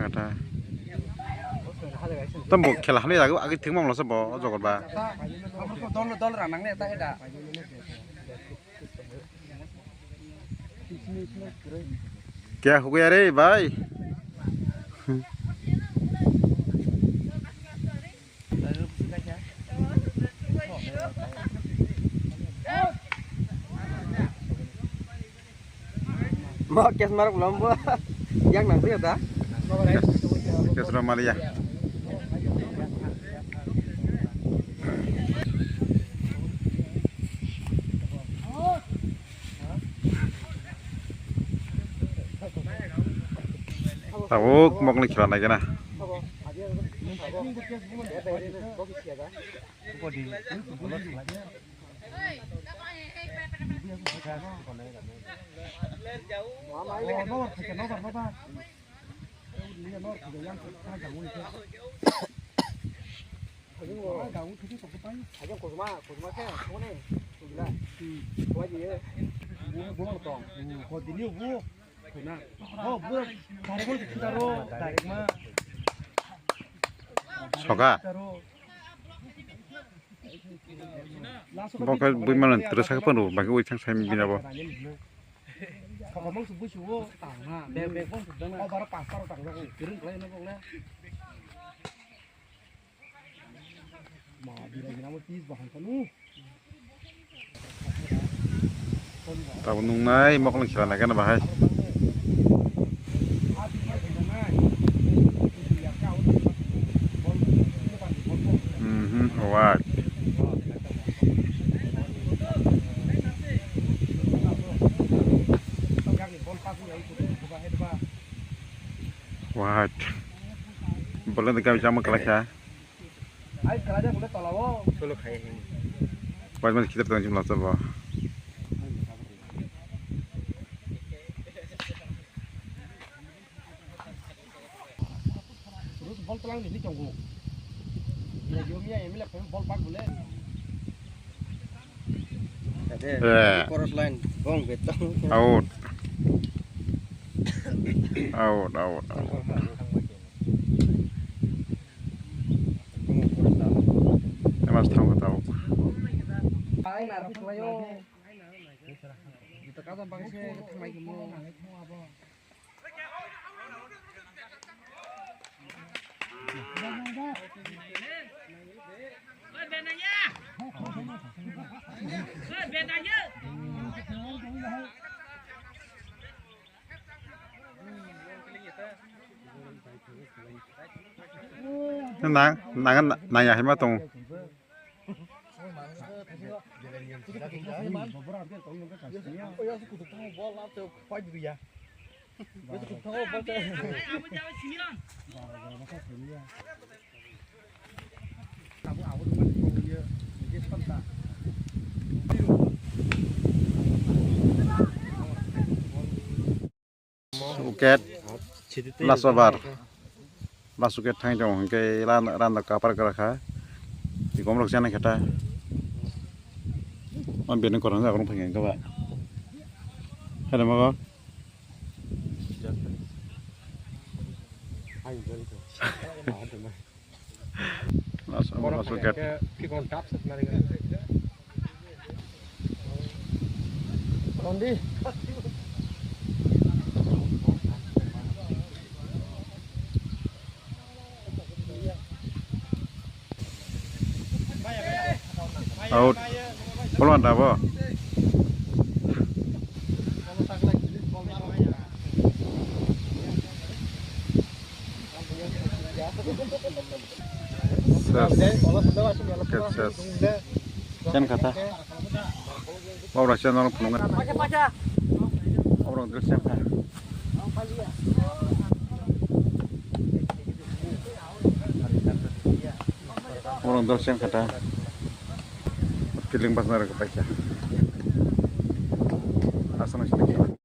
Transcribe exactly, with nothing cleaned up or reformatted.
Ta. Tamo khela hali agi, agi thwngma mlasa bo o jogor ba. Dol, dol rang nangne ta heda. Kya ho gaya re bhai? Mo kes marok lombo. Yang nang tuyo ta? Kes ro maliya. Tabuk mokni khela nai gana. Soka. Bo khe bui mano twrwsa khe phano, ba khe ui thang sai bini abo. Tabuk nungnai mokol khela nai gana bahai. Mhm, alright. What? Boleh dekat sama kelas ya? Ai, kala dia boleh tolong. Solo khai hai. Pas mas kita tengah jumlah coba. Bol pelang ni tongo. Ya, yo, ya, ya, mila bol pak boleh. Eh. Chorus line, bong, beton. Out. Out, out, out. Emas thang ka tabuk. Nang, nang, nang ya hai ma tong. Wicket. Last over. Last wicket thang tong hwnkhe ran, ran da kapar kara kha. Tikom rok chana kheta. Am bini korang jak rong phai kha ba. Hello mago. Last, last wicket. Out. Polwan da bo. Ses. Wicket ses. Chen kata. Obra chen norok phunuknai. Obra drill chen kha. Obra drill chen kata. Fielding bwsna rok paikha. Aswk nang sini.